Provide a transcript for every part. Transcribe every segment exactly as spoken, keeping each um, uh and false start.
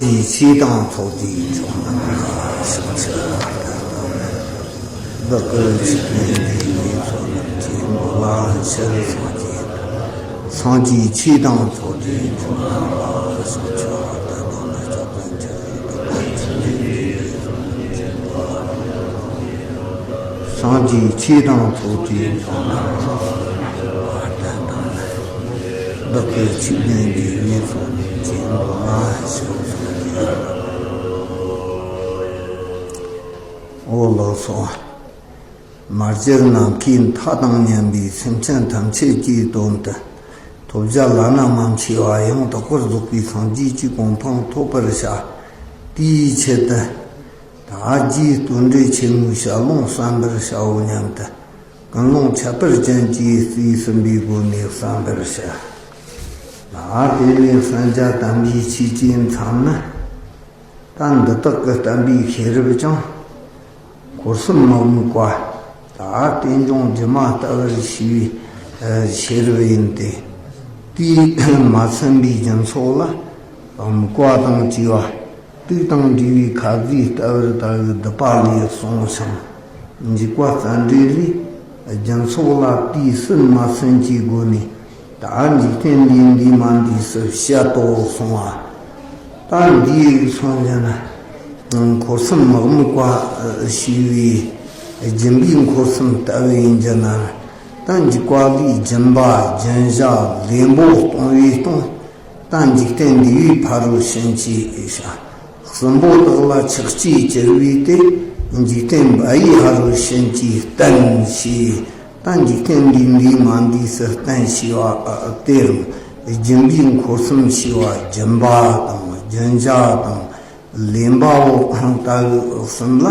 གྱི་ཆོས་དང་ཚོགས་ཀྱི་མཆོག་རྣམས་ལ་ཕྱག་འཚལ་བ་དང་། བདག་གི་ཆོས་ཀྱི་འདི་ཉིད་ཚོགས་རྣམས་ཀྱི་ངོ་ལ་ཕྱིར་སངས་རྒྱས། སངས་རྒྱས་ཆོས་དང་ཚོགས་ཀྱི་མཆོག་རྣམས་ལ་ཕྱག་འཚལ་བ་དང་། བདག་ནི་སྐྱབས་དང་ཆོས་ཀྱི་བདག་པོ་ཆོས་ཀྱི་སངས་རྒྱས་ཆོས་དང་ཚོགས་ཀྱི་མཆོག་རྣམས་ལ་ཕྱག་འཚལ་བ་དང་། བདག་གི་ཆོས་ཀྱི་འདི་ཉིད་ཚོགས་རྣམས་ཀྱི་ངོ་ལ་ཕྱིར་སངས་རྒྱས། འོ་ལགས་སོ། མ་གྱུར་ནམ་མཁའི་མཐའ་དང་མཉམ་པའི་སེམས་ཅན་ཐམས་ཅད་ཀྱི་དོན་དུ། ཐོབ་བྱ་བླ་ན་མ་མཆིས་པ་ཡང་དག་པར་རྫོགས་པའི་སངས་རྒྱས་ཀྱི་གོ་འཕང་ཐོབ་པར་བྱ། དེའི་ཆེད་དུ། ད་རྒྱའི་རྟེན་འབྲེལ་ཆེན་མོའི་ཞལ་ལུང་གསན་པར་བྱའོ་སྙམ་དུ། ཀུན་སློང་ཁྱད་པར་ཅན་གྱིས་རྩིས་ཟིན་པའི་སྒོ་ནས་གསན་པར་བྱ། ད་དེ་ནས་གསན་བྱ་དམ་པའི་ཆོས་ཀྱི་མཚམས་ནི། ད་འདི་དག་གི་བསྟན་པའི་ཤེས་རབ་ཀྱང་། འཁོར་གསུམ་མ་དམིགས་པ། ད་རྟེན་འབྱུང་སྒྱུ་མ་ལྟ་བུར་ཤེས་པའི་ཤེས་རབ་ཡིན་ཏེ། དེས་མ་ཚིམ་པའི་སྦྱིན་སོགས་ལ་དམིགས་པ་དང་བཅས་པ། དུག་དང་འདྲེས་པའི་ཁ་ཟས་ལྟ་བུར་ལྟ་བུའི་སྡུད་པ་ལས་བྱུང་ཞིང་། འཇིགས་པ་རྩ་འགྲེལ་ལས། སྦྱིན་སོགས་ལ་དུས་ཟིན་མ་ཟིན་གྱི་སྒོ་ནས། ད་འཇིག་རྟེན་འདིའི་འདས་མ་འདས་སུ་བཤད་དོ་གསུང་བ། ད་འདིའི་སངས་རྒྱས་ན། འཁོར་གསུམ་མ་དམིགས་པ་ཞེས་པའི་སྦྱིན་པའི་འཁོར་གསུམ་ལྟ་བུ་ཡིན་གྱི་ན། ད་འཇིགས་པ་ལས་སྦྱིན་པ་སྦྱིན་བྱ་ལེན་པོ་གཏོང་བས་སྟོང་། ད་འཇིག་རྟེན་འདས་པའི་ཕ་རོལ་ཕྱིན་གྱི་ཡིན་ཞིང་། གསུམ་པོ་དག་ལ་ཆགས་བཅས་གྱུར་པའི་དེ། འཇིག་རྟེན་པ་ཡི་ཕ་རོལ་ཕྱིན་གྱི་རྟེན་ཞེས། ད་འཇིག་རྟེན་འདས་འདས་མ་འདས་སུ་རྟེན་ཞེས་པ་དེ་རུ། སྦྱིན་པའི་འཁོར་གསུམ་ཞེས་པ་སྦྱིན་པ་དང་སྦྱིན་བྱ་དང་། ལེན་པའོ་ལྟ་བུ་གསུམ་ལ་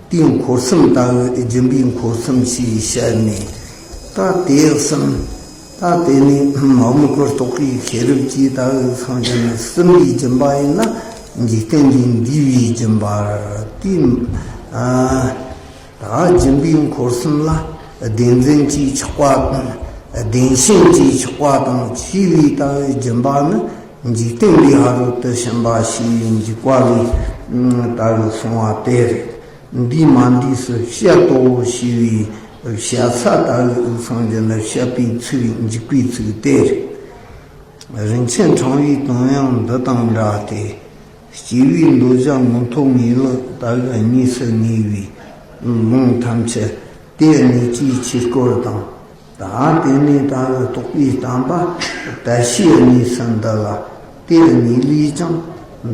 དེའི་འཁོར་གསུམ་ལྟ་བུ་སྦྱིན་པའི་འཁོར་གསུམ་ཞེས་བཤད་ནས། ད་དེ་གསུམ། ད་དེ་ནས་མ་མི་བསྐུར་རྟོག་པའི་ཤེས་རབ་ཀྱིས་ལྟ་བུ་སངས་རྒྱས་ནས་གསུམ་པའི་སྦྱིན་པ་ཡིན་ན། འཇིག་རྟེན་འདས་འདས་པའི་སྦྱིན་པ་དེ། ཨ། ད་སྦྱིན་པའི་འཁོར་གསུམ་ལ་བདེན་འཛིན་གྱིས་ཆགས་པ་དང་། བདེན་ཞེན་གྱིས་ཆགས་པ་དང་བཅས་པའི་ལྟ་བུའི་སྦྱིན་པ་ནི། འཇིག་རྟེན་འདས་ཕ་རོལ་ཏུ་ཕྱིན་པ་ཞེས་པའི་འཇིགས་པ་ལས་ལྟ་བུ་གསུང་བ་དེ་རེད། འདས་མ་འདས་སུ་བཤད་དོ་ཞེས་པའི་བཤད་ས་ལྟ་བུ་སངས་རྒྱས་ནས་བཤད་པའི་ཚིག་འཇིགས་པའི་ཚིག་དེ་རེད། རིན་ཆེན་ཕྲེང་བའི་དོན་ཡང་འདི་དང་འདྲ་སྟེ། སྐྱེས་བུའི་འདོད་བྱ་མངོན་མཐོ་ངེས་ལེགས་ལྟ་བུ་གཉིས་སུ་ངེས་པའི་ལུང་ཐམས་ཅད་དེ་གཉིས་ཀྱི་ཆོས་སྐོར་དང་། ད་དེ་ནས་ལྟ་བུ་རྟོགས་པའི་བསྟན་པ་དལ་བྱེད་གཉིས་སུ་འདུ་ལ། དེ་གཉིས་ལས་ཀྱང་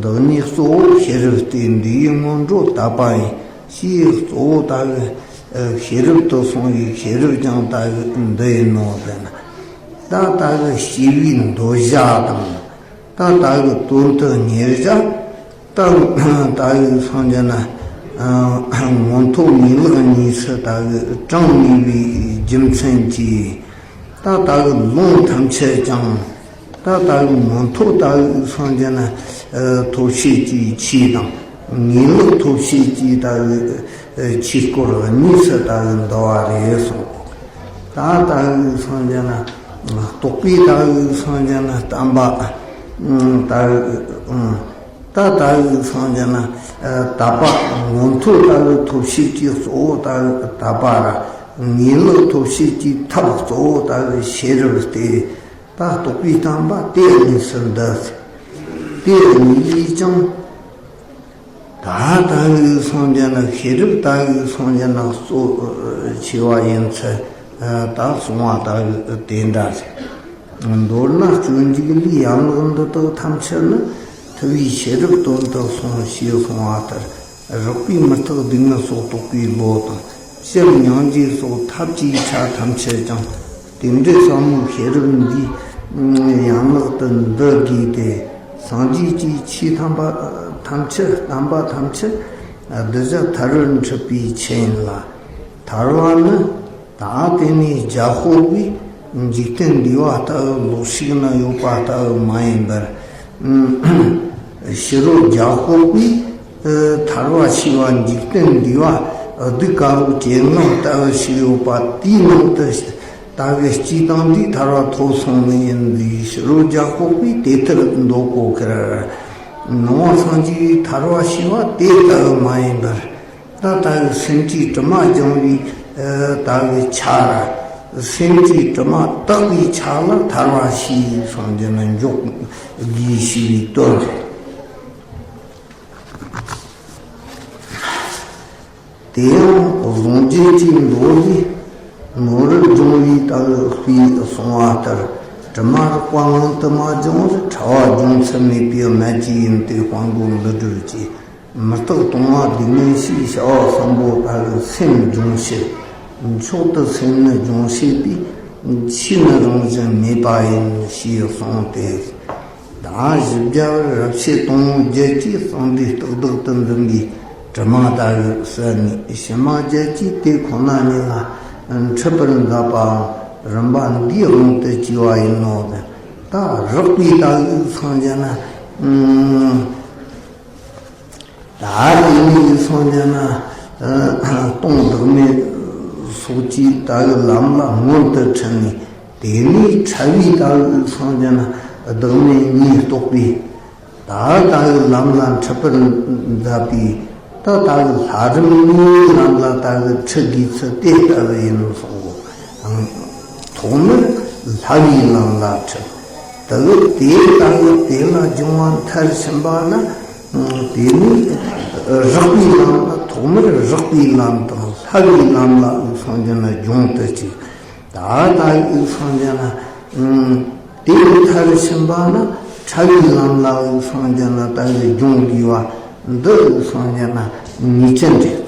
འདི་གཉིས་གཙོ་བོ་ཤེས་རབ་སྟེ། འདི་ཡི་སྔོན་འགྲོ་དད་པ་ཡིན་ཞེས་གཙོ་བོ་ལྟ་བུ་ཤེས་རབ་ཏུ་སོང་བའི་ཤེས་རབ་ཀྱང་ལྟ་བུ་འདི་ཡིན་ནོ་ཟེར་ན། ད་ལྟ་བུ་སྐྱེས་བུའི་འདོད་བྱ་དང་། ད་ལྟ་བུ་དོན་དུ་གཉེར་བྱ། ད་ལྟ་བུ་སངས་རྒྱས་ན། ཨ། མངོན་མཐོ་ངེས་ལེགས་གཉིས་སུ་ལྟ་བུ་གྲངས་ངེས་པའི་རྒྱུ་མཚན་གྱིས། ད་ལྟ་བུ་ལུང་ཐམས་ཅད་ཀྱང་། ད་ལྟ་བུ་མངོན་མཐོ་ལྟ་བུ་སངས་རྒྱས་ན། ཨ། ཐོབ་བྱེད་ཀྱི་ཆོས་དང་། ངེས་ལེགས་ཐོབ་བྱེད་ཀྱི་ལྟ་བུ་ཆོས་སྐོར་གཉིས་སུ་ལྟ་བུ་འདུ་བ་རེད་གསུངས། ད་ལྟ་བུ་སངས་རྒྱས་ན་རྟོགས་པའི་ལྟ་བུ་སངས་རྒྱས་ན་བསྟན་པ་ལྟ་བུ། ད་ལྟ་བུ་སངས་རྒྱས་ན་དད་པ་མངོན་མཐོ་ལྟ་བུ་ཐོབ་བྱེད་ཀྱི་གཙོ་བོ་ལྟ་བུ་དད་པ་ར། ངེས་ལེགས་ཐོབ་བྱེད་ཀྱི་ཐབས་གཙོ་བོ་ལྟ་བུ་ཤེས་རབ་སྟེ། ད་རྟོགས་པའི་བསྟན་པ་དེ་གཉིས་སུ་འདུ། དེ་གཉིས་ལས་ཀྱང་། ད་ལྟ་བུ་སངས་རྒྱས་ན་ཤེས་རབ་ལྟ་བུ་སངས་རྒྱས་ན་གཙོ་ཆེ་བ་ཡིན་ཚུལ་ད་གསུང་བ་ལྟ་བུ་དེ་འདྲ་རེད། མདོར་ན་སྤྱོད་འཇུག་ལས་ཡན་ལག་འདི་དག་ཐམས་ཅད་ནི་ཐུབ་པའི་ཤེས་རབ་དོན་དུ་གསུངས་ཞེས་གསུང་བ་ལྟར། རགས་པའི་མུ་སྟེགས་སྡུག་བསྔལ་སོགས་རྟོགས་པའི་བློ་དང་། བྱམས་སྙིང་རྗེ་སོགས་ཐབས་ཀྱི་ཆ་ཐམས་ཅད་ཀྱང་། རྟེན་འབྲེལ་ཟབ་མོའི་ཤེས་རབ་འདིའི་ཡན་ལག་ཏུ་འདུ་དགོས་ཏེ། སངས་རྒྱས་ཀྱི་ཆོས་ཐམས་པ་ཐམས་ཅད་བསྟན་པ་ཐམས་ཅད་གདུལ་བྱ་ཐར་བར་འཁྲིད་པའི་ཆེད་ཡིན་ལ། ཐར་བ་ནི་ད་དེ་ནས་རྒྱ་ཤོག་པས་འཇིག་རྟེན་འདས་པ་ལྟ་བུ་ལོག་ཤུགས་ན་ཡོད་པ་ལྟ་བུ་མ་ཡིན་པར། ཕྱི་རོལ་རྒྱ་ཤོག་པས་ཐར་བ་ཞེས་པ་འཇིག་རྟེན་འདས་པ་སྡུག་དཀའ་བའི་ཇེ་ངང་ལྟ་བུ་ཞིག་ཡོད་པ་དེའི་ནང་དུ་ལྟ་བུ་སྐྱེས་བཏང་དུས་ཐར་བ་ཐོབ་སོང་ནི་ཡིན་པས། ཕྱི་རོལ་རྒྱ་ཤོག་པས་དེ་ལྟར་འདོད་གོ་ཁར། ནང་པ་སངས་རྒྱས་ཐར་བ་ཞེས་པ་དེ་ལྟ་བུ་མ་ཡིན་པར། ད་ལྟ་བུ་སེམས་ཀྱི་དྲི་མ་སྦྱང་བའི་ལྟ་བུའི་ཆ་ར། སེམས་ཀྱི་དྲི་མ་དག་པའི་ཆ་ལ་ཐར་བ་ཞེས་སངས་རྒྱས་ན་འཇོག་དགོས་ཞེས་པའི་དོན། དེ་ཡང་གཟུང་བྱེད་ཀྱི་མདོ་ལས། ནོར་བུ་སྦྱོང་བའི་ལྟ་བུ་དཔེ་གསུངས་པ་ལྟར། དྲི་མ་རགས་པ་ངང་དུ་མ་སྦྱངས་པར། ཕྲ་བ་སྦྱོང་ཚུལ་མེད་པའི་སྨན་གྱི་ཡུམ་དེ་དཔལ་མགོན་ཀླུ་སྒྲུབ་ཀྱིས། མི་རྟག་སྟོང་བ་སྡུག་བསྔལ་ཞེས་བྱ་བ་གསུམ་པོ་ལྟ་བུའི་སེམས་སྦྱོང་བྱེད། མཆོག་ཏུ་སེམས་ནི་སྦྱོང་བྱེད་པའི། ཆོས་ནི་རང་བཞིན་མེད་པ་ཡིན་ཞེས་གསུངས་ཏེ། ཟླ་བཞི་བརྒྱ་པར་རབ་བྱེད་སྟོང་བརྒྱད་ཀྱིས་གསང་འདུས་རྟག་བདག་ཏུ་འཛིན་པའི་དྲི་མ་ལྟ་བུ་བསལ་ནས། ཕྱི་མ་བརྒྱད་ཀྱིས་དེ་ཁོ་ན་ཉིད་ལ་འཁྲུད་པར་མཛད་པའང་རིམ་པ་འདིའི་དབང་དུ་བྱས་པ་ཡིན་ནོ། ད་རགས་པའི་ལྟ་བུ་སངས་རྒྱས་ན། ད་དེ་ནས་སངས་རྒྱས་ན་སྟོང་བདག་མེད་སོགས་ཀྱི་ལྟ་བུའི་ལམ་ལ་མངོན་དུ་ཁྲིད་ནས། དེ་ནས་ཕྲ་བའི་ལྟ་བུ་སངས་རྒྱས་ན་བདག་མེད་གཉིས་རྟོགས་པའི། ད་ལྟ་བུའི་ལམ་ལ་འཁྲིད་པར་མཛད་པའི། ད་ལྟ་བུའི་ལྷ་རིམ་གཉིས་ལམ་ལ་ལྟ་བུའི་ཁྲིད་དགོས་ཚུལ་དེ་ལྟ་བུ་ཡིན་གསུངས་གོ། ཐོག་མར་ལྷ་བའི་ལམ་ལ་ཁྲིད། ལྟ་བུ་དེ་ལྟ་བུ་དེ་ལ་སྦྱོང་བ་མཐར་ཕྱིན་པ་ན། དེ་ནས་རགས་པའི་ལམ་ལ། ཐོག་མར་རགས་པའི་ལམ་དང་ལྷ་བའི་ལམ་ལ་སངས་རྒྱས་ན་སྦྱོང་དུ་བཅུག། ད་ལྟ་བུའི་སངས་རྒྱས་ན། དེ་མཐར་ཕྱིན་པ་ན་ཕྲ་བའི་ལམ་ལ་སངས་རྒྱས་ན་ལྟ་བུའི་སྦྱོང་དགོས་པ་འདི་སངས་རྒྱས་ན་ངེས་ཅན་རེད།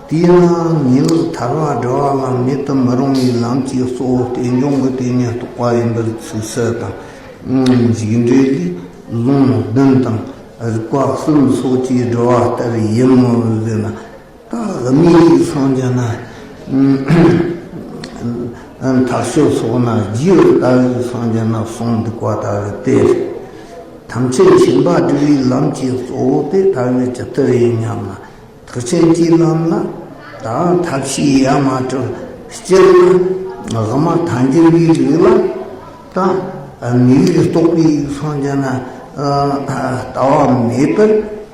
དེས་ན་ངེས་ལུགས་ཐར་པ་བསྒྲུབ་པ་ལ་མེད་དུ་མི་རུང་བའི་ལམ་གྱི་གཙོ་བོ་རྟེན་འབྱུང་གི་དེ་ཉིད་རྟོགས་པ་ཡིན་པར་ཚུགས་གསལ་དང་། འཇིགས་འགྲེལ་ལས་ལུང་བདུན་དང་རིགས་པ་གསུམ་སོགས་ཀྱིས་བསྒྲུབས་པ་ལྟར་ཡིན་མོད་ཟེར་ན། ད་དམིགས་སངས་རྒྱས་ན། མཐར་གཏུགས་སོགས་ན་རྒྱས་པར་ལྟ་བུའི་སངས་རྒྱས་ན་གསུངས་འདུག་པ་ལྟ་བུ་སྟེ། ཐམས་ཅད་མཁྱེན་པ་བསྒྲུབ་པའི་ལམ་གྱི་གཙོ་བོ་དེ་ལྟ་བུ་ཇི་ལྟར་ཡིན་སྙམ་ན། ཐེག་ཆེན་གྱི་ལམ་ལ་ད་ཐབས་ཤེས་ཡ་མ་བྲལ་སྤྱིར་ན་དབུ་མ་ཐལ་འགྱུར་བའི་ལུགས་ལ། ད་དམིགས་ཡུལ་རྟོགས་པའི་སངས་རྒྱས་ན་ལྟ་བ་མེད་པར་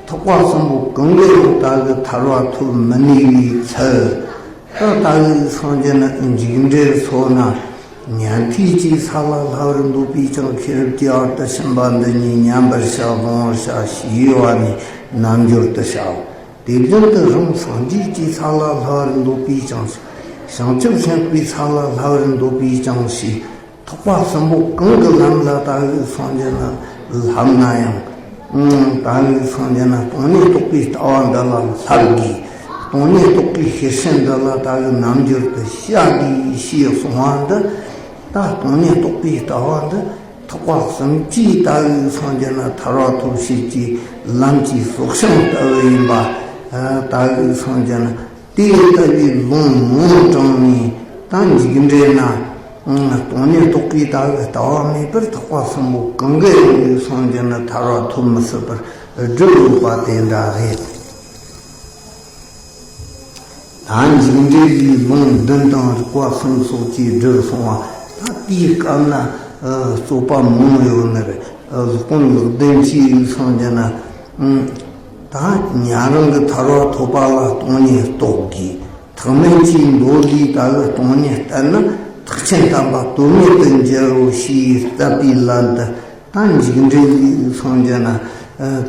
ཐེག་པ་གསུམ་པོ་གང་གི་ཡང་ལྟ་བུ་ཐར་བ་ཐོབ་མི་ནུས་པའི་ཚུལ། ད་ལྟ་བུའི་སངས་རྒྱས་ན་འཇིགས་འགྲེལ་སོགས་ན། ཉན་ཐོས་ཀྱི་ས་ལ་ལྷ་བར་འདོད་པས་ཀྱང་ཤེས་རབ་ཀྱི་བར་དུ་ཕྱིན་པ་འདི་ཉིད་ཉན་པར་བྱ་བཟུང་བར་བྱ་ཞེས་པ་ནས་རྣལ་འབྱོར་དུ་བྱའོ། དེ་བཞིན་དུ་རང་སངས་རྒྱས་ཀྱི་ས་ལ་ལྷ་བར་འདོད་པས་ཀྱང་། བྱང་ཆུབ་སེམས་དཔའི་ས་ལ་ལྷ་བར་འདོད་པས་ཀྱང་ཞེས། ཐེག་པ་གསུམ་པོ་གང་གི་ལམ་ལ་ལྟ་བུའི་སངས་རྒྱས་ན་ལྷབ་ན་ཡང་། ལྟ་བུའི་སངས་རྒྱས་ན་སྟོང་ཉིད་རྟོགས་པའི་ལྟ་བ་འདི་ལ་ལྷབ་དགོས། སྟོང་ཉིད་རྟོགས་པའི་ཤེར་ཕྱིན་འདི་ལ་ལྟ་བུའི་རྣལ་འབྱོར་དུ་བྱ་དགོས་ཞེས་གསུངས་པ་འདི། ད་སྟོང་ཉིད་རྟོགས་པའི་ལྟ་བ་འདི་ཐེག་པ་གསུམ་གྱིས་ལྟ་བུའི་སངས་རྒྱས་ན་ཐར་པ་ཐོབ་བྱེད་ཀྱི་ལམ་གྱི་སྲོག་ཤིང་ལྟ་བུ་ཡིན་པ། ལྟ་བུའི་སངས་རྒྱས་ན་དེ་ལྟ་བུའི་ལུང་མང་དྲངས་ནས། ད་འཇིགས་འགྲེལ་ན་སྟོང་ཉིད་རྟོགས་པའི་ལྟ་བུ་ལྟ་བ་མེད་པར་ཐེག་པ་གསུམ་པོ་གང་གི་ཡང་སངས་རྒྱས་ན་ཐར་པ་ཐོབ་མི་སྲིད་པར་བསྒྲུབས་ཡོད་པ་དེ་འདྲ་རེད། ད་འཇིགས་འགྲེལ་གྱི་ལུང་བདུན་དང་རིགས་པ་གསུམ་སོགས་ཀྱིས་བསྒྲུབས་སོང་བ། ད་དེའི་སྐབས་ན་རྩོད་པ་མང་ཡོད་ནི་རེད། སློབ་དཔོན་ལེགས་ལྡན་གྱིས་སངས་རྒྱས་ན། ད་ཉན་རང་གི་ཐར་པ་ཐོབ་པ་ལ་སྟོང་ཉིད་རྟོགས་དགོས། ཐེག་དམན་གྱི་མདོ་ལས་ལྟ་བུ་སྟོང་ཉིད་བསྟན་ན་ཐེག་ཆེན་དམ་པ་དོན་མེད་དུ་འགྱུར་རོ་ཞེས་བསྟན་པའི་ལན་དུ། ད་འཇིགས་འགྲེལ་ལས་སངས་རྒྱས་ན་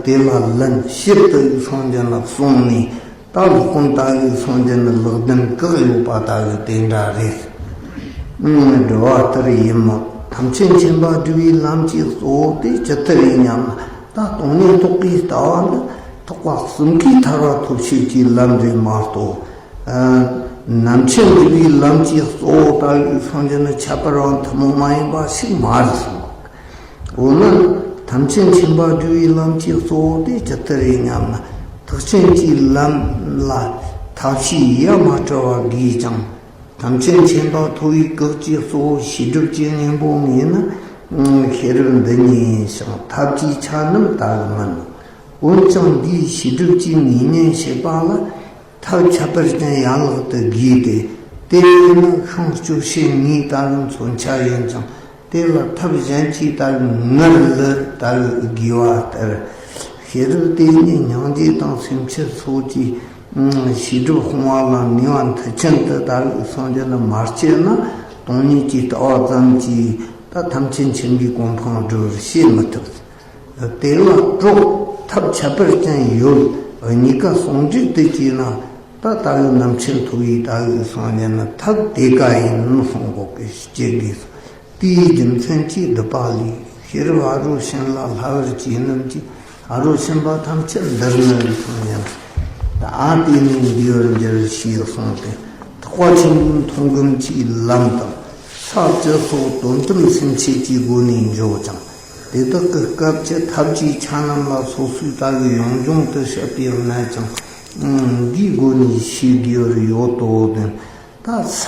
དེ་ལ་ལན་ཞིབ་ཏུ་སངས་རྒྱས་ན་གསུངས་ནས། ད་སློབ་དཔོན་ལྟ་བུའི་སངས་རྒྱས་ན་ལེགས་ལྡན་བཀག་ཡོད་པ་ལྟ་བུ་དེ་འདྲ་རེད། བསྒྲུབ་པ་ལྟར་ཡིན་མོད། ཐམས་ཅད་མཁྱེན་པ་བསྒྲུབ་པའི་ལམ་གྱི་གཙོ་བོ་དེ་ཇི་ལྟར་ཡིན་སྙམ་ན། ད་སྟོང་ཉིད་རྟོགས་པའི་ལྟ་བ་འདི་ཐེག་པ་གསུམ་གའི་ཐར་པ་ཐོབ་བྱེད་ཀྱི་ལམ་རེད་མ་གཏོགས། རྣམ་མཁྱེན་བསྒྲུབ་པའི་ལམ་གྱི་གཙོ་བོ་ལྟ་བུའི་སངས་རྒྱས་ན་ཁྱད་པར་བ་ཐུན་མོང་མ་ཡིན་པ་ཞིག་མ་རེད་གསུངས། འོ་ན་ཐམས་ཅད་མཁྱེན་པ་བསྒྲུབ་པའི་ལམ་གྱི་གཙོ་བོ་དེ་ཇི་ལྟར་ཡིན་སྙམ་ན། ཐེག་ཆེན་གྱི་ལམ་ལ་ཐབས་ཤེས་ཡ་མ་བྲལ་བ་དགོས་ཀྱང་། ཐམས་ཅད་མཁྱེན་པ་ཐོབ་པའི་བཀག་ཅིང་གཙོ་བོ་བྱས་སྒྲུབ་ཀྱི་གཉེན་པོ་མེད་ན། ཤེས་རབ་འདི་ཉིད་ཤིང་ཐབས་ཀྱི་ཆ་རྣམས་ལྟ་བུ་མིན་ནོ། འོན་ཀྱང་འདིའི་བྱས་སྒྲུབ་ཀྱི་ངེས་གཉེན་བྱེད་པ་ལ་ཐབས་ཁྱད་པར་ཅན་ཡན་ལག་ཏུ་དགོས་ཏེ། དེ་ཡིན་ན་ཤིང་གཅོད་བྱེད་ངོས་ལྟ་བུའི་མཚོན་ཆ་ཡིན་ཀྱང་། དེ་ལ་ཐབས་གཞན་གྱིས་ལྟ་བུའི་ངར་ལུ་ལྟ་བུ་དགོས་པ་ལྟར། ཤེས་རབ་དེ་ཉིད་སྙིང་རྗེ་དང་སེམས་ཁྲལ་སོགས་ཀྱིས་ཤེས་སྒྲིབ་སྤོང་བ་ལ་ནུས་པ་མཐུ་ཆེན་དུ་ད་གི་སངས་རྒྱས་ནི་མ་སྐྱེས་ན། སྟོང་ཉིད་ཀྱི་ལྟ་བ་ཙམ་གྱིས་ད་ཐམས་ཅད་མཁྱེན་པའི་གོ་འཕང་སྒྲུབ་པར་བྱེད་མི་ཐུབ། དེ་ལ་གྲོགས་ཐབས་ཁྱད་པར་ཅན་ཡོད། གཉིས་ཀ་ཟུང་འབྲེལ་དུ་བྱས་ན། ད་ལྟ་བུའི་རྣམ་མཁྱེན་ཐོབ་པའི་ད་གི་སངས་རྒྱས་ནི་ཐབས་དེ་ཀ་ཡིན་གསུང་གོ་གི་ཅི་དགོས་སོ། དེའི་རྒྱུ་མཚན་གྱིས་སྡུད་པ་ལས། ཤེས་རབ་ཨ་རོ་ཤན་ལ་ལྷ་བར་གྱིས་རྣམས་ཀྱིས། ཨ་རོ་ཤན་པ་ཐམས་ཅད་འདིར་ནི་སངས་རྒྱས་ནི། ད་ཨ་དེ་ནས་འདུལ་བར་འགྱུར་ཞེས་གསུངས་ཏེ། ཐེག་པ་ཆེན་པོའི་མཐོང་སྒོམ་གྱི་ལམ་དང་། ས་བཅུ་སོགས་དོན་དམ་སེམས་བསྐྱེད་ཀྱི་སྒོ་ནས་འཇོག་ཅིང་། དེ་དག་གི་སྐབས་ཀྱི་ཐབས་ཀྱི་ཆ་རྣམས་ལ་སོ་སོའི་ལྟ་བའི་ཡོན་སྦྱོང་དུ་བཤད་པའི་གནད་ཀྱང་འདིའི་སྒོ་ནས་ཤེས་དགོས་པར་ཡོད་དོ། ད་ས་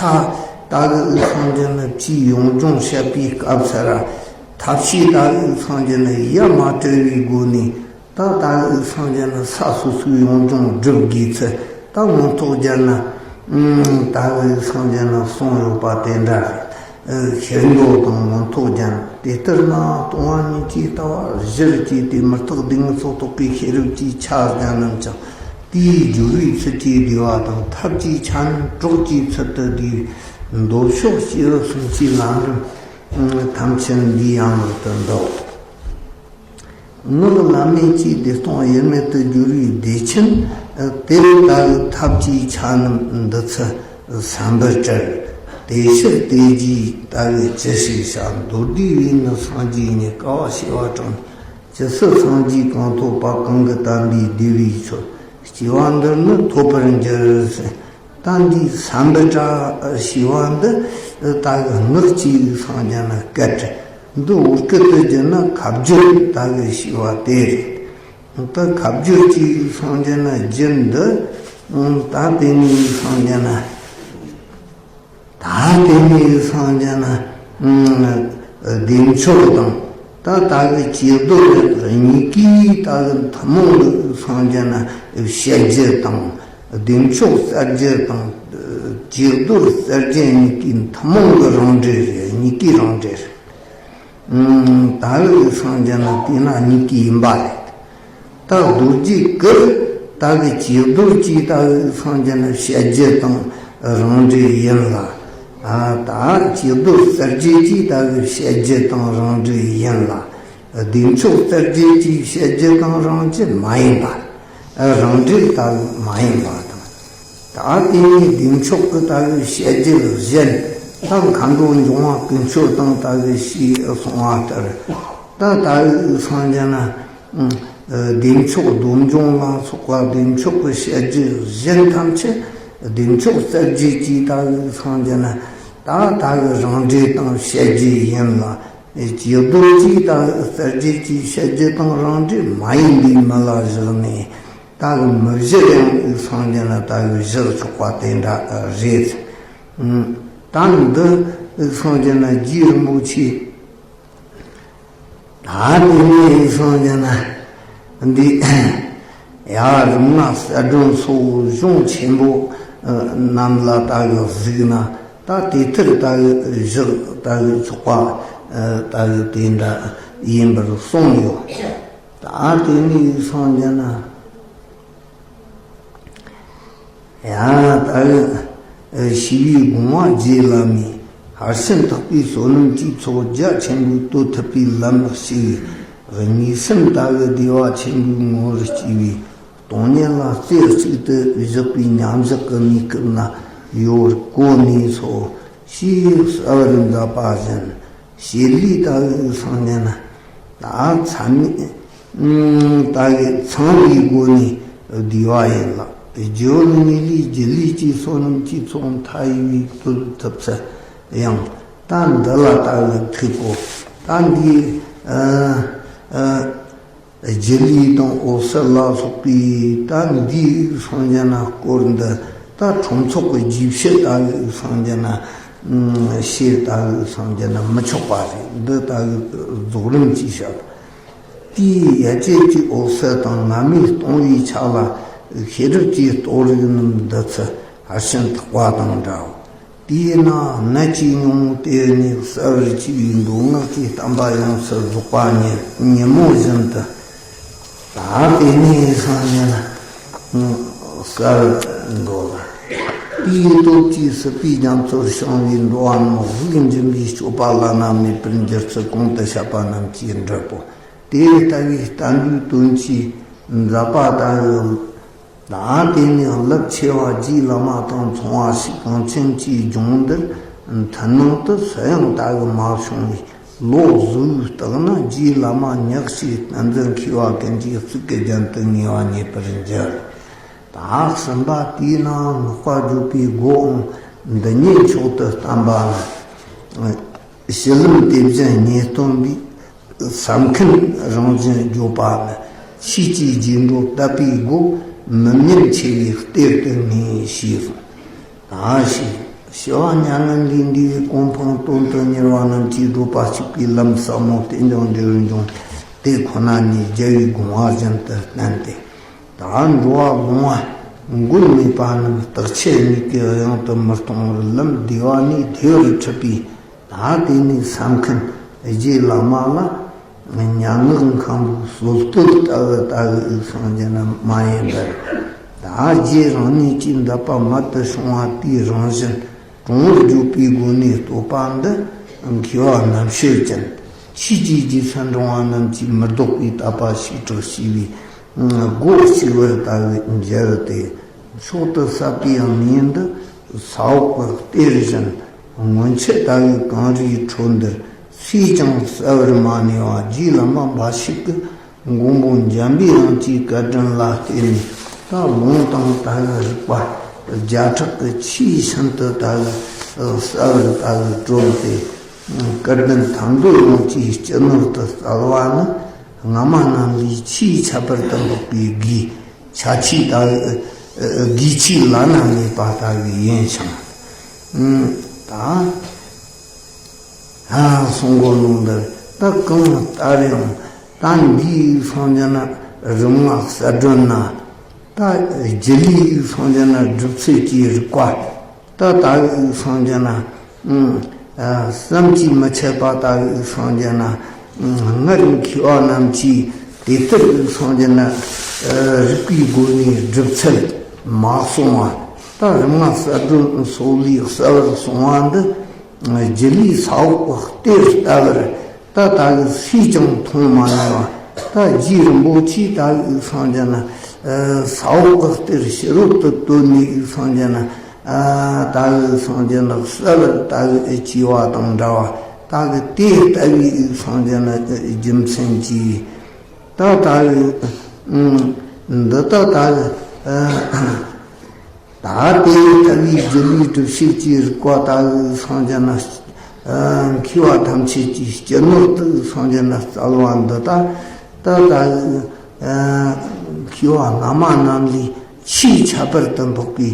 ལྟ་བུའི་སངས་རྒྱས་ནི་ཕྱིའི་ཡོན་སྦྱོང་བཤད་པའི་སྐབས་སུ་ར། ཐབས་ཤེས་ལྟ་བུའི་སངས་རྒྱས་ནི་ཡ་མ་བྲལ་བའི་སྒོ་ནས། ད་ལྟ་བུའི་སངས་རྒྱས་ནི་ས་སོ་སོའི་ཡོན་སྦྱོང་སྒྲུབ་དགོས་ཚུལ་ད་མངོན་རྟོགས་རྒྱན་ན། ལྟ་བུའི་སངས་རྒྱས་ནི་གསུངས་ཡོད་པ་དེ་འདྲ་རེད། ཤེར་མདོ་དང་མངོན་རྟོགས་རྒྱན། དེ་ལྟར་ན་སྟོང་པ་ཉིད་ཀྱི་ལྟ་བ་གཞིར་བཅས་ཏེ་མུ་སྟེགས་སྡུག་བསྔལ་སོགས་རྟོག་པའི་ཤེས་རབ་ཀྱི་ཆ་རྣམས་ཀྱང་དེའི་སྦྱོར་བའི་ཚུལ་གྱིས་བསྡུས་པ་དང་། ཐབས་ཀྱི་ཆ་རྣམས་གྲོགས་ཀྱི་ཚུལ་དུ་བསྡུས། མདོ་ཕྱོགས་སྐྱེས་བུ་གསུམ་གྱི་ལམ་རིམ་ཐམས་ཅད་འདིའི་ཡན་ལག་ཏུ་འདུ། ངག་བླ་མེད་ཀྱི་བདེ་སྟོང་དབྱེར་མེད་དུ་སྦྱོར་བའི་བདེ་ཆེན། དེ་ལྟ་བུའི་ཐབས་ཀྱི་ཆ་རྣམས་འདི་ཚུ་ཟམ་པར་བྲལ། དེ་ཕྱིར་དེ་རྗེས་ལྟ་བུའི་ཅི་ཞིག་བྱ། མདོར་བསྡུས་པས་ནི་སངས་རྒྱས་ཉིད། དཀའ་བ་སྤྱད་པ་དྲང་། ཇི་སྲིད་སངས་རྒྱས་གང་ཐོབ་པ། གང་གིས་དམ་པའི་བདེ་བའི་མཆོག་སྐྱེ་བ་འདིར་ནི་ཐོབ་པར་འགྱུར་ཟེར། ད་འདིའི་ཟམ་པ་བྲལ་ཞེས་པ་འདི་ལྟ་བུའི་ངག་གཅིག་སངས་རྒྱས་ནི་སྐད་འདི་བོད་སྐད་དུ་བསྒྱུར་ན་ཁ་བསྒྱུར་ལྟ་བུའི་ཞེས་པ་དེ་རེད། ད་ཁ་བསྒྱུར་གྱི་སངས་རྒྱས་ནི་རྒྱུད་འདི། ད་དེ་ནས་སངས་རྒྱས་ནི། ད་དེ་ནས་སངས་རྒྱས་ནི་བདེ་མཆོག་དང་། ད་ལྟ་བུའི་བྱེ་རྡོར་གཉིས་ཀའི་ལྟ་བུའི་ཐུན་མོང་གི་སངས་རྒྱས་ནི་བཤད་རྒྱུད་དང་། བདེ་མཆོག་གསལ་རྒྱུད་དང་། བྱེ་རྡོར་གསལ་རྒྱུད་གཉིས་ཀའི་ཐུན་མོང་གི་རང་འགྲེལ་རེད། གཉིས་ཀའི་རང་འགྲེལ་རེད། ལྟ་བུའི་སངས་རྒྱས་ནི་དེས་ན་གཉིས་ཀའི་ཡིན་པ་རེད། ད་མདོ་རྒྱུད་ཀྱི་ལྟ་བུའི་བྱེ་རྡོར་གྱི་ལྟ་བུའི་སངས་རྒྱས་ནི་བཤད་རྒྱུད་དང་རང་འགྲེལ་ཡིན་ལ། ད་བྱེ་རྡོར་གསལ་རྒྱུད་ཀྱི་ལྟ་བུའི་བཤད་རྒྱུད་དང་རང་འགྲེལ་ཡིན་ལ། བདེ་མཆོག་གསལ་རྒྱུད་ཀྱི་བཤད་རྒྱུད་དང་རང་རྒྱུད་མ་ཡིན་པ། རང་འགྲེལ་ལྟ་བུ་མ་ཡིན་པ་དང་། ད་དེ་ནས་བདེ་མཆོག་གི་ལྟ་བུའི་བཤད་རྒྱུད་གཞན། ད་མཁའ་འགྲོ་འབྱུང་བ་ཀུན་མཆོད་དང་ལྟ་བུའི་ཞེས་གསུངས་པ་ལྟར། ད་ལྟ་བུའི་སངས་རྒྱས་ནི། བདེ་མཆོག་སྡོམ་འབྱུང་ལ་སོགས་པ་བདེ་མཆོག་གི་བཤད་རྒྱུད་གཞན་ཐམས་ཅད་བདེ་མཆོག་གསལ་རྒྱུད་ཀྱི་ལྟ་བུའི་སངས་རྒྱས་ནི་ད་ལྟ་བུའི་རང་འགྲེལ་དང་བཤད་རྒྱུད་ཡིན་ལ། བྱེ་རྡོར་གྱི་ལྟ་བུའི་གསལ་རྒྱུད་ཀྱི་བཤད་རྒྱུད་དང་རང་འགྲེལ་མ་ཡིན་པའི་མི་ལ་བཞག་ནས། ལྟ་བུའི་མི་བཞག་ཡང་སངས་རྒྱས་ནི་ལྟ་བུའི་བཞག་ཆོག་པ་དེ་འདྲ་རེད། ད་འདི་སངས་རྒྱས་ནི་རྗེ་རིན་པོ་ཆེ། ད་དེ་ནས་སངས་རྒྱས་ནི་འདི་ཡ་རིམ་ལྔ་གསལ་སྒྲོན་སོགས་གཞུང་ཆེན་པོ་རྣམས་ལ་ལྟ་བུའི་གཟིགས་ན། ད་དེ་ལྟར་ལྟ་བུའི་བཞག་ལྟ་བུའི་ཆོག་པ་ལྟ་བུའི་དེ་འདྲ་ཡིན་པར་གསུངས་ཡོད། ད་དེ་ནས་སངས་རྒྱས་ནི། ཡང་ལྟ་བུའི་ཞི་བའི་དགོངས་པ་རྗེ་བླ་མས། ཧར་ཕྱིན་ཐེག་པའི་བསོད་ནམས་ཀྱི་ཚོགས་རྒྱ་ཆེན་པོས་བཏོད་ཐུབ་པའི་ལམ་ལ་ཞུགས་པའི་གཉིས་གསུམ་ལྟ་བུའི་བདེ་བ་ཆེན་པོའི་ངོ་བོར་སྐྱེས་པའི་སྟོང་ཉིད་ལ་རྩེ་གཅིག་ཏུ་བཞག་པའི་མཉམ་བཞག་གི་གནས་སྐབས་ན་ཡོད་པར་གོ་ནས་སོ། ཞེས་གསལ་བར་མཛད་པ་བཞིན། བྱེད་ལས་ལྟ་བུའི་སངས་རྒྱས་ནི། ད་ཚད་མེད་ལྟ་བུའི་ཚངས་པའི་སྒོ་ནས་བསྡུས་པ་ཡིན་ལ། སྦྱོར་དངོས་ལས་སྒྱུ་ལུས་ཀྱི་བསོད་ནམས་ཀྱི་ཚོགས་མཐའ་ཡས་པའི་བཏོད་ཐུབ་ཚུལ་ཡང་། ད་འདི་ལ་ལྟ་བུའི་ཐུགས་གོ། ད་འདིའི་སྒྱུ་ལུས་དང་འོད་གསལ་ལ་སོགས་པའི་ད་འདིའི་སངས་རྒྱས་ནི་སྐོར་འདི། ད་ཁྲོམ་ཚོགས་ཀྱི་རྗེས་ཕྱི་ལྟ་བུའི་སངས་རྒྱས་ནི། ཕྱི་ལྟ་བུའི་སངས་རྒྱས་ནི་མི་ཆོག་པ་རེད། འདི་ལྟ་བུའི་རྫོགས་རིམ་གྱི་ཞབས། དེའི་ཡ་གྱལ་གྱི་འོད་གསལ་དང་རྣམ་སྨིན་སྟོང་པའི་ཆ་ལ་ཤེས་རབ་ཀྱི་རྟོགས་རིགས་རྣམས་འདི་ཚུ་ཧར་ཕྱིན་ཐེག་པ་དང་འདྲའོ། དེས་ན་ནད་ཀྱི་ཉོན་མོངས་དེ་ཉིད་གསལ་བར་བྱེད་པའི་མདོ་སྔགས་ཀྱི་བསྟན་པ་ཡོངས་སུ་རྫོགས་པ་ཉིད་ཉིན་མོ་བཞིན་དུ་ ད་དེ་ནས་སངས་རྒྱས་ལ་གསལ་འགྲོ་ལ། དེའི་སྟོབས་ཀྱིས་སྲིད་པའི་རྒྱ་མཚོར་བྱིང་བའི་འགྲོ་བ་རྣམས་གཟུགས་འབྱིན་པའི་སྤྱོད་པ་བླ་ན་མེད་པར་འགྱུར་ཚུལ་གོང་དུ་བཤད་པ་རྣམས་ཀྱི་འབྲས་བུ། དེ་ལྟ་བུའི་བསྟན་པའི་དོན་གྱི་མཛད་པ་ལྟ་བུའི། ད་དེ་ནས་རླབས་ཆེ་བ་རྗེ་བླ་མ་དང་མཚུངས་པ་ཞིག་གངས་ཅན་གྱི་ལྗོངས་འདིར་མཐུན་སྣང་དུ་སུ་ཡང་ལྟ་བུ་མ་བྱུང་བས། ལོ་གཟུ་བོའི་རྟགས་ན་རྗེ་བླ་མ་ཉག་གཅིག་བསྟན་འཛིན་མཁས་པ་ཀུན་གྱི་གཙུག་གི་རྒྱན་དུ་ངེས་པ་རྙེད་པར་འགྱུར། ད་གསུམ་པ་དེས་ན་བསྔགས་པ་བརྗོད་པའི་སྒོའང་འདི་ཉིད་མཆོག་ཏུ་བསྟན་པ་ལ། གཞི་ལམ་དེ་བཞིན་ཉེས་སྟོན་པའི་ས་མཁན་རང་བཞིན་བརྗོད་པ་ནི། ཆོས་ཀྱི་རྗེས་འགྲོ་དད་པའི་སྒོ་མི་ཉམས་ཆེ་བའི་གཏེར་དུ་ངེས་ཞེས་གསུངས། ད་ཞེས་ཞི་བ་མྱ་ངན་ལས་འདས་པའི་གོ་འཕང་དོན་དུ་གཉེར་བ་རྣམས་ཀྱིས་བགྲོད་པ་གཅིག་པུའི་ལམ་ཟབ་མོ་རྟེན་འབྱུང་འབྲས་བུར་འབྱུང་དེ་ཁོ་ན་ཉིད་རྒྱལ་བའི་དགོངས་པ་བཞིན་དུ་བསྟན་ཏེ། ད་འགྲོ་བ་ལོང་བ་མགོན་མེད་པ་རྣམས་རྟག་ཆད་མིག་གི་དབྱིངས་དུ་མི་གཏོང་བར་ལམ་བདེ་བ་ནས་བདེ་བར་ཁྲིད་པའི། ད་དེ་ནས་ས་མཁན་རྗེ་བླ་མ་ལ་མྱ་ངན་མཁན་པོའི་སྲོལ་གཏོད་ལྟ་བུ་ལྟ་བུའི་སངས་རྒྱས་ན་མ་ཡིན་པར། ད་རྗེ་རང་ཉིད་ཀྱི་འདོད་པ་རྨད་དུ་བྱུང་བ་དེའི་རང་བཞིན་དྲང་བོར་བརྗོད་པའི་སྒོ་ནས་བསྟོད་པ་འདི་མཁས་པ་རྣམ་དཔྱོད་ཅན་ཆོས་ཀྱི་རྗེས་སུ་འབྲང་བ་རྣམས་ཀྱིས་མི་ལྡོག་པའི་དད་པ་ཞེས་གྲགས་ཞེས་པའི་སྒོ་གཅིག་པར་ལྟ་བུའི་འཇལ་ཏེ། མཆོག་ཏུ་ཟབ་པའི་གནས་འདི་ས་འོག་གི་གཏེར་བཞིན། སྔོན་ཆད་ལྟ་བུའི་གངས་རིའི་ཁྲོད་འདིར་སུས་ཀྱང་གསལ་བར་མ་ནུས་པ་རྗེ་བླ་མ་འབའ་ཞིག་གི་མགོན་པོ་འཇམ་པའི་དབྱངས་ཀྱི་བཀའ་དྲིན་ལ་བརྟེན་ནས། ད་ལུང་དང་ལྟ་བུའི་རིགས་པ་བརྒྱ་ཕྲག་གི་ཆེས་ཤིན་ཏུ་ལྟ་བུའི་གསལ་བར་ལྟ་བུའི་གྲོལ་ཏེ། སྐལ་ལྡན་ཐར་འདོད་ཡོངས་ཀྱི་སྤྱི་ནོར་དུ་གསལ་བ་ནི། སྔ་མ་རྣམས་ལས་ཆེས་ཁྱད་པར་དུ་འཕགས་པའི་དགེ་ཆ་ཆེས་ལྟ་བུ། དགེ་ཆོས་བླ་ན་མེད་པ་ལྟ་བུ་ཡིན་ཞིང་། ད་ཨ་གསུང་གོ་ནོ་འདིར་ད་གང་ལྟར་ཡང་ད་འདིའི་སངས་རྒྱས་ན་རིམ་ལྔ་གསལ་སྒྲོན་ན། ད་རྒྱུ་ལུས་སངས་རྒྱས་ན་སྒྲུབ་ཚུལ་གྱི་རིགས་པ། ད་ལྟ་བུའི་སངས་རྒྱས་ན། ཨ་བསམ་གྱིས་མི་ཁྱབ་པ་ལྟ་བུའི་སངས་རྒྱས་ན། ཨ་སྔར་མཁས་པ་རྣམས་ཀྱིས་དེ་ལྟར་སངས་རྒྱས་ན། ཨ་རིགས་པའི་སྒོ་ནས་སྒྲུབ་ཚུལ་མ་གསུངས་པ། ད་རིམ་ལྔ་གསལ་སྒྲོན་སོགས་ལས་གསལ་བར་གསུངས་པ་འདི། རྒྱུ་ལུས་ས་འོག་གི་གཏེར་ལྟ་བུར། ད་ལྟ་བུ་སུས་ཀྱང་མཐོང་མ་མྱོང་བ། ད་རྗེ་རིན་པོ་ཆེ་ལྟ་བུའི་སངས་རྒྱས་ན། ཨ་ས་འོག་གི་གཏེར་ཕྱི་རོལ་དུ་བཏོན་ནས་སངས་རྒྱས་ན། ཨ་ལྟ་བུའི་སངས་རྒྱས་ན་གསལ་བར་ལྟ་བུའི་སྐྱེ་བ་དང་འདྲ་བ། ད་གི་དེ་ལྟ་བུའི་སངས་རྒྱས་ན་རྒྱུ་མཚན་གྱིས། ད་ལྟ་བུའི་འདི་ད་ལྟ་བུའི། ད་དེ་ལྟ་བུའི་རྒྱུ་ལུས་སྒྲུབ་བྱེད་ཀྱི་རིགས་པ་ལྟ་བུའི་སངས་རྒྱས་ན། ཨ་མཁས་པ་ཐམས་ཅད་ཀྱི་སྤྱི་ནོར་དུ་སངས་རྒྱས་ན་གསལ་བ་འདི་ད། ད་ལྟ་བུའི་ཨ་མཁས་པ་སྔ་མ་རྣམས་ལས་ཆེས་ཁྱད་པར་དུ་འཕགས་པའི།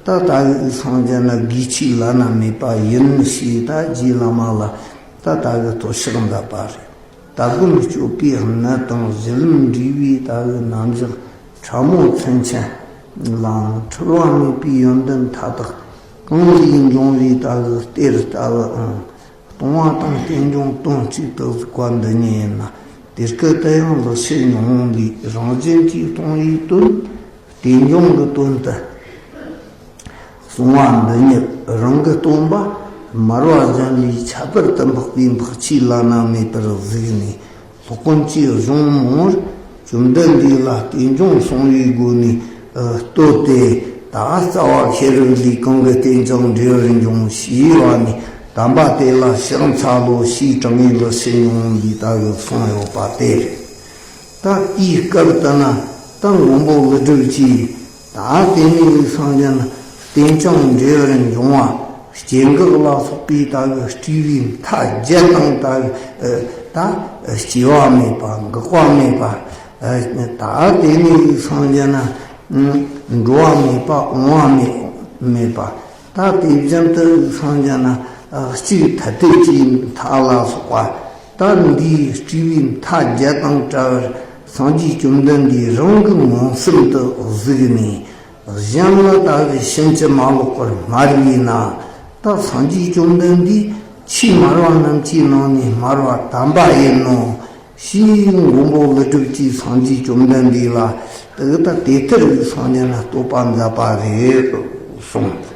ད་ལྟ་བུའི་སངས་རྒྱས་ན་དགེ་ཆོས་བླ་ན་མེད་པ་ཡིན་ཞེས་ད་རྗེ་བླ་མ་ལ་ད་ལྟ་བུའི་བསྟོད་ཕྱག་མཛད་པ་རེད། ལྟ་སྒོམ་སྤྱོད་པའི་གནད་དང་གཞི་ལམ་འབྲས་བུའི་ལྟ་བུའི་རྣམ་གཞག་ཕྲ་མོ་ཚུན་ཆད་ལའང་འཁྲུལ་བ་མེད་པའི་ཡོན་ཏན་མཐའ་དག་གང་ལས་འབྱུང་བའི་ལྟ་བུའི་གཏེར་ལྟ་བུའང་སྟོང་པ་དང་རྟེན་འབྱུང་དོན་གཅིག་ཏུ་གཟིགས་པ་འདི་ཉིད་ཡིན་ན། དེ་སྐད་དུ་ཡང་ལེགས་བཤད་ཉུང་ངུ་ལས་རང་བཞིན་གྱིས་སྟོང་པའི་དོན། རྟེན་འབྱུང་གི་དོན་དུ་གསུངས་པ་འདི་ཉིད་རང་གི་སྟོན་པ་མར་པ་གཞན་ལས་ཁྱད་པར་དུ་འཕགས་པའི་འཕགས་ཆོས་བླ་ན་མེད་པར་གཟིགས་ནས། སློབ་དཔོན་གྱིས་གཞུང་མང་པོར་བཅོམ་ལྡན་འདས་ལ་རྟེན་འབྱུང་གསུངས་པའི་སྒོ་ནས་བསྟོད་དེ། ད་རྩ་བ་ཤེས་རབ་ལས་གང་གི་རྟེན་ཅིང་འབྲེལ་བར་འབྱུང་ཞེས་པ་ནས། དམ་པ་དེ་ལ་ཕྱག་འཚལ་ལོ་ཞེས་དྲང་ངེས་ལེགས་བཤད་ཉུང་ངུ་ལས་ལྟ་བུ་གསུངས་ཡོད་པ་དེ་རེད། ད་དེའི་སྐབས་དེ་ན་ད་མགོན་པོ་ཀླུ་སྒྲུབ་ཀྱིས། ད་དེ་ནས་སངས་རྒྱས་ན་རྟེན་ཅིང་འབྲེལ་བར་འབྱུང་བ་སྐྱེ་འགག་ལ་སོགས་པའི་ལྟ་བུ་སྤྲོས་པའི་མཐའ་བརྒྱད་དང་ལྟ་བུ་ད་སྐྱེ་བ་མེད་པ་འགག་པ་མེད་པ། ད་དེ་ནས་སངས་རྒྱས་ན་འགྲོ་བ་མེད་པ་འོང་བ་མེད་མེད་པ། ད་དེ་བཞིན་དུ་སངས་རྒྱས་ན་གཅིག་ཐ་དད་ཀྱི་མཐའ་ལ་སོགས་པ། ད་འདིའི་སྤྲོས་པའི་མཐའ་བརྒྱད་དང་བྲལ་བར་སངས་རྒྱས་བཅོམ་ལྡན་འདས་རང་གི་མངོན་སུམ་དུ་གཟིགས་ནས། གཞན་ལ་ལྟ་བུའི་ཕྱིན་ཅི་མ་ལོག་པར་སྨྲ་བས་ན། ད་སངས་རྒྱས་བཅོམ་ལྡན་འདས་ཆོས་སྨྲ་བ་རྣམས་ཀྱི་ནང་ནས་སྨྲ་བ་དམ་པ་ཡིན་ནོ། ཞེས་མགོན་པོ་ཀླུ་སྒྲུབ་ཀྱིས་སངས་རྒྱས་བཅོམ་ལྡན་འདས་ལ་དེ་ལྟར་དེ་ལྟར་སངས་རྒྱས་ན་བསྟོད་པ་མཛད་པ་རེད་གསུངས།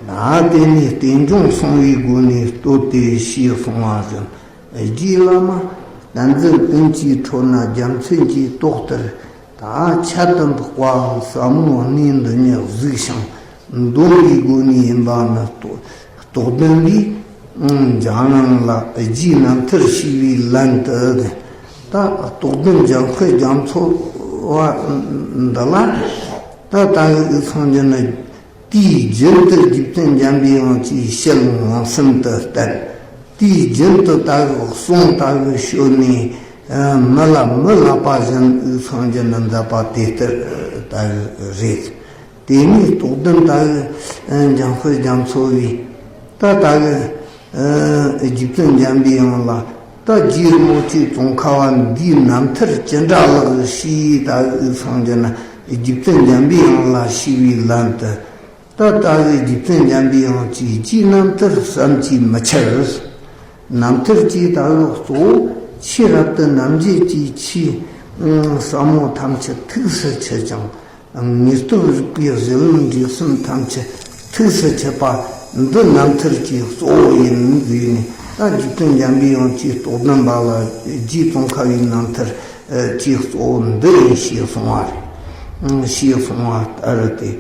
ན་དེ་ནས་རྟེན་འབྱུང་གསང་བའི་སྒོ་ནས་བསྟོད་དེ་ཞེས་གསུངས་པ་བཞིན། རྗེ་བླ་མ་བསྟན་འཛིན་བསྟན་གྱི་ཁྲོད་ན་རྒྱལ་མཚན་གྱི་ཏོག་ལྟར། ད་ཆར་དུམ་བུ་བ་ཟབ་མོ་གནས་འདི་ཉིད་གཟིགས་ཤིང་འདོམས་པའི་སྒོ་ནས་ཡིན་པ་ནི་རྟོགས་ལྡན་པས། འཇམ་དབྱངས་ལ་རྗེའི་རྣམ་ཐར་ཞུས་པའི་ལན་དུ། ད་རྟོགས་ལྡན་འཇམ་དཔལ་རྒྱ་མཚོ་བ་འདི་ལ། ད་ད་གི་སངས་རྒྱས་ནི། དུས་རྒྱུན་དུ་རྗེ་བཙུན་འཇམ་པའི་དབྱངས་ཀྱིས་ཞལ་མངོན་སུམ་དུ་བསྟན། དུས་རྒྱུན་དུ་ད་གི་གསུང་ད་གི་ཞུས་ནས། མི་ལ་མི་ལབ་པ་བཞིན་སངས་རྒྱས་ནི་མཛད་པ་དེ་ལྟར་ད་གི་རེད། དེ་ནས་རྟོགས་ལྡན་ད་གི་འཇམ་དཔལ་རྒྱ་མཚོ་བས་ད་ད་གི་རྗེ་བཙུན་འཇམ་པའི་དབྱངས་ལ། ད་རྗེ་རིན་པོ་ཆེ་ཙོང་ཁ་པ་འདིའི་རྣམ་ཐར་ཅི་འདྲ་ལགས་ཞེས་ད་གི་སངས་རྒྱས་ནི་རྗེ་བཙུན་འཇམ་པའི་དབྱངས་ལ་ཞུས་པའི་ལན་དུ། ད་ལྟ་བའི་རྗེ་བཙུན་འཇམ་པའི་དབྱངས་ཀྱི་རྗེའི་རྣམ་ཐར་བསམ་གྱིས་མི་ཁྱབ། རྣམ་ཐར་གྱི་ད་གི་གཙོ་བོ་ཆོས་རབ་ཏུ་རྣམ་འབྱེད་ཀྱི་ཆོས་ཟབ་མོ་ཐམས་ཅད་ཐུགས་སུ་ཆུད་ཅིང་། དངོས་སྟོབས་རིག་པའི་གཞི་ལམ་འབྲས་གསུམ་ཐམས་ཅད་ཐུགས་སུ་ཆུད་པ་འདི་རྣམ་ཐར་གྱི་གཙོ་བོ་ཡིན་ཟེར་ནས། ད་རྗེ་བཙུན་འཇམ་པའི་དབྱངས་ཀྱིས་རྟོགས་ལྡན་པ་ལ་རྗེ་ཙོང་ཁ་པའི་རྣམ་ཐར་གྱི་གཙོ་བོ་འདི་ཡིན་ཞེས་གསུངས་པ་རེད། ཞེས་གསུངས་པ་ལྟར་ཏེ།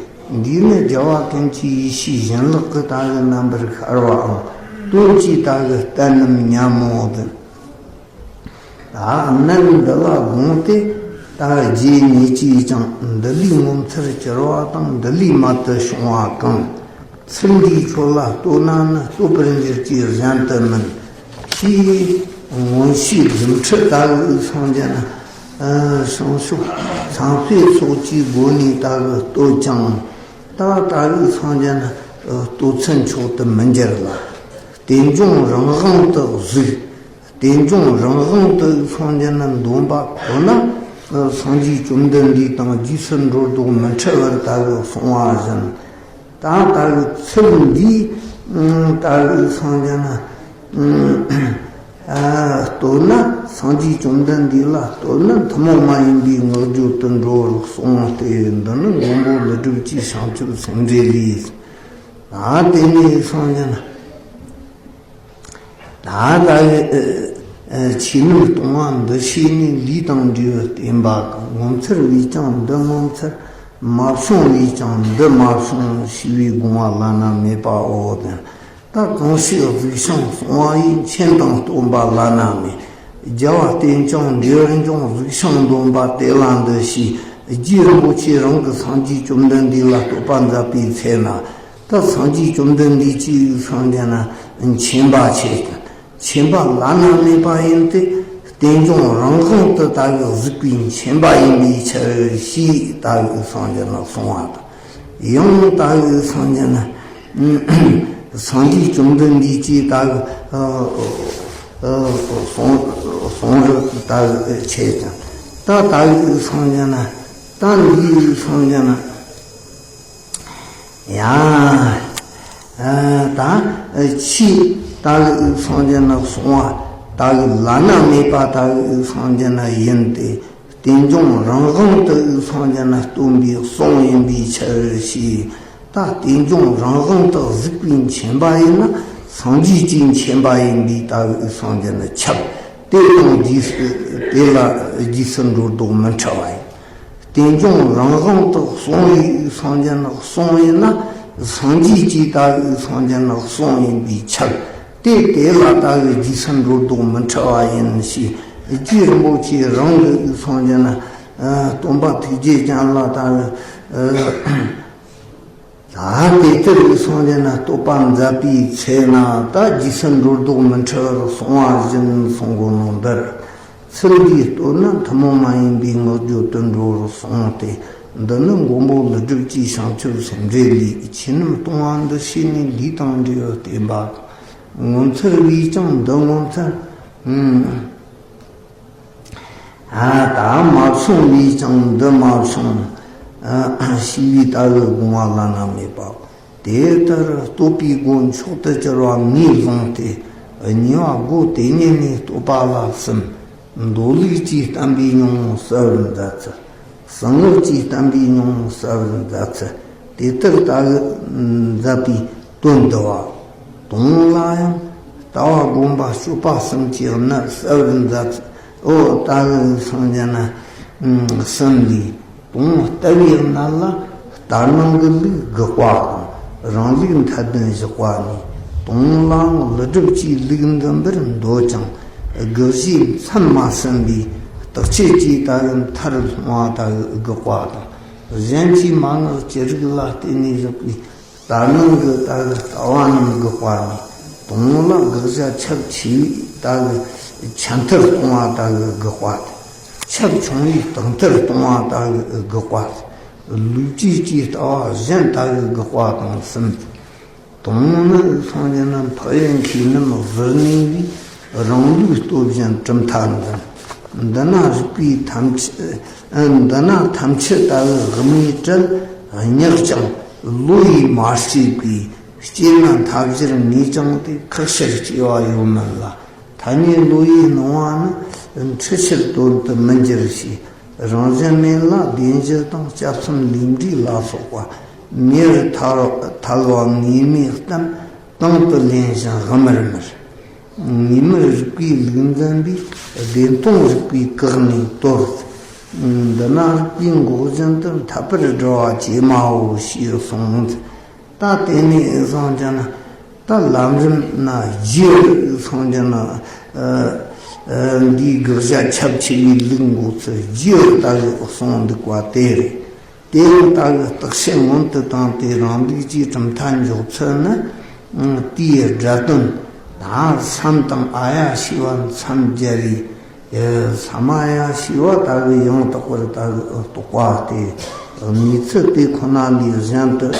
འདིས་ནི་རྒྱལ་བ་ཀུན་གྱི་ཡེ་ཤེས་བྱིན་རླབས་ཀྱི་ད་གི་རྣམ་པར་ཤར་བའམ་དོན་གྱི་ད་གི་གཏན་ནམ་ཉམས་མོ་དུ། ད་གནད་འདི་ལ་དགོངས་ཏེ། ད་རྗེ་ཉིད་ཀྱིས་ཀྱང་འདི་ལས་ངོ་མཚར་གྱུར་པ་དང་། འདི་ལས་མ་དུ་བྱུང་བ་གང་། ཚུལ་འདིའི་ཁྱོད་ལ་བསྟོད་ན་ནི། བསྟོད་པར་འགྱུར་གྱི་གཞན་དུ་མིན། ཞེས་མངོན་ཤེས་རྫུ་འཕྲུལ་ད་གི་སངས་རྒྱས་ན། བྱང་ཆུབ་སེམས་དཔའི་ཚོགས་ཀྱི་སྒོ་ནས་ད་གི་བསྟོད་ཀྱང་། ད་ད་གི་སངས་རྒྱས་ན་བསྟོད་ཚུལ་མཆོག་ཏུ་མི་འགྱུར་ལ། རྟེན་འབྱུང་རང་དབང་དུ་གཟིགས། རྟེན་འབྱུང་རང་དབང་དུ་སངས་རྒྱས་ན་འདོམས་པ་ཁོ་ན། སངས་རྒྱས་བཅོམ་ལྡན་འདས་དང་རྗེས་སུ་འགྲོ་ལྡོག་མི་འཕྲད་པར་ད་གི་གསུངས་པ་བཞིན། ད་ད་གི་ཚུལ་འདིས་ད་གི་སངས་རྒྱས་ན། ཨ། བསྟོད་ན་སངས་རྒྱས་བཅོམ་ལྡན་འདས་ལ་བསྟོད་ན་ཐུན་མོང་མ་ཡིན་པའི་བསྔགས་བརྗོད་དུ་འགྲོ་བར་གསུངས་ཏེ། འདི་ནི་མགོན་པོ་ཀླུ་སྒྲུབ་ཀྱི་བྱང་ཆུབ་སེམས་འགྲེལ་ལས། ཨ། དེ་ནས་སངས་རྒྱས་ན། ད་ལྟ་བའི་ཆོས་རྣམས་སྟོང་པ་འདི་ཤེས་ནས། ལུས་དང་འབྲས་བུ་བརྟེན་པ་གང་། ངོ་མཚར་བས་ཀྱང་འདི་ངོ་མཚར། མ་བྱུང་བས་ཀྱང་འདི་མ་བྱུང་། ཞེས་པའི་དགོངས་པ་བླ་ན་མེད་པའོ། ད་གང་ཞིག་གཟིགས་ཤིང་གསུང་བ་ཡིས། མཁྱེན་དང་སྟོན་པ་བླ་ན་མེད། རྒྱལ་བ་རྟེན་ཅིང་འབྲས་བུ་འབྱུང་། གཟིགས་ཤིང་འདོམས་པ་དེ་ལ་འདུད་ཞེས། རྗེ་རིན་པོ་ཆེ་རང་གིས་སངས་རྒྱས་བཅོམ་ལྡན་འདས་ལ་བསྟོད་པ་མཛད་པའི་ཚེ་ན། ད་སངས་རྒྱས་བཅོམ་ལྡན་འདས་ཀྱིས་སངས་རྒྱས་ན་མཁྱེན་པ་ཆེ། མཁྱེན་པ་བླ་ན་མེད་པ་ཡིན་ཏེ། རྟེན་འབྱུང་རང་དབང་དུ་ད་གི་གཟིགས་པའི་མཁྱེན་པ་ཡིན་པའི་ཕྱིར་ཞེས་ད་གི་སངས་རྒྱས་ན་གསུངས་པ་དང་། ཡང་ད་གི་སངས་རྒྱས་ན། སངས་རྒྱས་བཅོམ་ལྡན་འདས་ཀྱིས་ད་གི་གསུངས་གསུངས་རབས་ད་གི་ཆེ་ཀྱང་། ད་ད་གི་སངས་རྒྱས་ན། ད་འདིའི་སངས་རྒྱས་ན། ཡང་། ད་ཕྱིས་ད་གི་སངས་རྒྱས་ན་གསུངས་པ། ད་གི་བླ་ན་མེད་པ་ད་གི་སངས་རྒྱས་ན་ཡིན་ཏེ། རྟེན་འབྱུང་རང་དབང་དུ་སངས་རྒྱས་ན་སྟོན་པའི་གསུང་ཡིན་པའི་ཕྱིར་ཞེས། ད་རྟེན་འབྱུང་རང་དབང་དུ་གཟིགས་པའི་མཁྱེན་པ་ཡིན་ན། སངས་རྒྱས་ཀྱི་མཁྱེན་པ་ཡིན་པས་ད་གི་སངས་རྒྱས་ན་ཁྱབ། དེ་དང་རྗེས་སུ། དེ་ལ་རྗེས་སུ་འགྲོ་ལྡོག་མི་འཕྲད་པ་ཡིན། རྟེན་འབྱུང་རང་དབང་དུ་གསུངས་པའི་སངས་རྒྱས་ན་གསུང་ཡིན་ན། སངས་རྒྱས་ཀྱིས་ད་གི་སངས་རྒྱས་ན་གསུང་ཡིན་པས་ཁྱབ། དེ་དེ་ལ་ད་གི་རྗེས་སུ་འགྲོ་ལྡོག་མི་འཕྲད་པ་ཡིན་ཞེས། རྗེ་རིན་པོ་ཆེ་རང་གི་སངས་རྒྱས་ན། སྟོན་པ་ཐུགས་རྗེ་ཅན་ལ་ད་གི། ད་དེ་ལྟར་སངས་རྒྱས་ན་བསྟོད་པ་མཛད་པའི་ཚེ་ན། ད་རྗེས་སུ་འགྲོ་ལྡོག་མི་འཕྲད་པར་གསུངས་པ་བཞིན་གསུང་གོ་ནོ་འདིར། ཚུལ་འདིས་བསྟོད་ན་ཐུན་མོང་མ་ཡིན་པའི་བསྔགས་བརྗོད་དུ་འགྲོ་བར་གསུངས་ཏེ། འདི་ནི་མགོན་པོ་ཀླུ་སྒྲུབ་ཀྱི་བྱང་ཆུབ་སེམས་འགྲེལ་ལས། ཆོས་རྣམས་སྟོང་པ་འདི་ཤེས་ནས། ལུས་དང་འབྲས་བུ་བརྟེན་པ་གང་། ངོ་མཚར་བས་ཀྱང་འདི་ངོ་མཚར། ཨ། ད་མ་བྱུང་བས་ཀྱང་འདི་མ་བྱུང་། ཞེས་པའི་ད་གི་དགོངས་པ་བླ་ན་མེད་པ། དེ་ལྟར་བསྟོད་པའི་སྒོ་མཆོག་ཏུ་གྱུར་པ་ངོས་བཟུང་སྟེ། གཉིས་པ་སྒོ་དེ་ཉིད་ནས་བསྟོད་པ་ལ་གསུམ། མདོ་ལུགས་ཀྱིས་བསྟན་པའི་སྙིང་པོ་གསལ་བར་མཛད་ཚུལ། གསང་སྔགས་ཀྱིས་བསྟན་པའི་སྙིང་པོ་གསལ་བར་མཛད་ཚུལ། དེ་ལྟར་ལྟ་བུ་མཛད་པའི་དོན་བསྡུ་བ། དང་པོ་ལ་ཡང་ལྟ་བ་སྒོམ་པ་སྤྱོད་པ་གསུམ་གྱི་གནད་གསལ་བར་མཛད་ཚུལ། འོ་ལྟ་བུ་སངས་རྒྱས་ན་གསུམ་ལས། དང་པོ་ལྟ་བའི་གནད་ལ་ལྟར་སྣང་གི་ལུགས་དགག་པ་དང་རང་ལུགས་མཐའ་དོན་བཞག་པ་ནས། དང་པོ་ལའང་ཀླུ་སྒྲུབ་ཀྱི་ལུགས་འཛིན་པར་འདོད་ཀྱང་དགག་བྱའི་མཚན་མ་ཟིན་པའི་རྟགས་ཆོས་ཀྱི་ལྟ་བུ་མཐར་ལྷུང་བ་ལྟ་བུ་དགག་པ་དང་། གཞན་གྱི་མན་ངག་ཅི་རིགས་ལ་བརྟེན་ནས་བཞག་པའི་ལྟར་སྣང་གི་ལྟ་བུ་ལྟ་བ་རྣམས་དགག་པ་ནས། དང་པོ་ལ་དགག་བྱ་ཁྱབ་ཆེ་བའི་ལྟ་བུ་ཆད་མཐར་གཏོང་བ་ལྟ་བུ་དགག་པ་དང་། ཁྱབ་ཆུང་བའི་རྟག་མཐར་གཏོང་བ་ལྟ་བུ་དགག་པ། ལུགས་ཀྱི་ལྟ་བ་གཞན་ལྟ་བུ་དགག་པ་དང་གསུམ། དང་པོ་ནི་སངས་རྒྱས་ན་འཕགས་ཡུལ་མཁས་རྣམས་གཟིར་གནས་པའི་རང་ལུགས་སྟོབས་ལྡན་གྲུབ་མཐའ་འཛིན། འདི་ན་རིག་པའི་ཐམས་ཅད། འདི་ན་ཐམས་ཅད་ལྟ་བུ་དབུ་མའི་གྲལ་བསྙེགས་ཀྱང་བློ་ཡིས་མ་སྐྱེས་པའི་སྐྱེས་ན་མཐའ་བཞིར་ངེས་ཀྱང་སྟེ་ཁག་ཆེར་སྐྱེ་བ་ཡོད་མིན་ལ། ཐ་སྙད་བློ་ཡིས་སྣང་བ་ནི་འཁྲུལ་ཕྱིར་དོན་དུ་མི་འགྱུར་ཞེས། རང་བཞིན་མེད་ལ་བདེན་བཞི་དང་སྐྱབས་གསུམ་ལས་འབྲས་ལ་སོགས་པ་མེ་རུ་ཐལ་ཐལ་བ་ངེས་མེད་གཏམ་དང་དུ་ལེན་ཞིང་དབུ་མར་མར། ངེས་མར་རིག་པའི་ལུགས་འཛིན་པས་བདེན་སྟོང་རིག་པའི་བཀའ་ནས་དོར། འདི་ན་རིག་པའི་འགོག་བཞིན་དུ་འཐད་པར་བསྒྲུབ་པ་ཇེ་སྨྲའོ་ཞེས་གསུངས། ད་དེ་ནས་སངས་རྒྱས་ན་ད་ལམ་རིམ་ན་རྗེས་སུ་སངས་རྒྱས་ན་འདིའི་དགག་བྱ་ཁྱབ་ཆེ་བའི་ལུགས་འགོག་ཚུལ་རྗེས་ལྟ་བུ་གསུངས་འདུག་པ་དེ་རེད། དེ་ཡང་ལྟ་བུ་རྟག་ཆད་མངོན་དུ་བཏང་སྟེ་རང་ལུགས་ཀྱི་གྲུབ་མཐའ་འཇོག་ཚུལ་ནི། དེའི་སྒྲ་དོན་ད་མཚམས་དང་ཨཱརྱ་ཞེས་པ་མཚམས་སྦྱར་བའི། ས་མ་ཡ་ཞེས་པ་ལྟ་བུའི་ཡང་དག་པར་ལྟ་བུ་རྟོགས་པ་སྟེ། གནས་ཚུལ་དེ་ཁོ་ན་ལས་གཞན་དུ་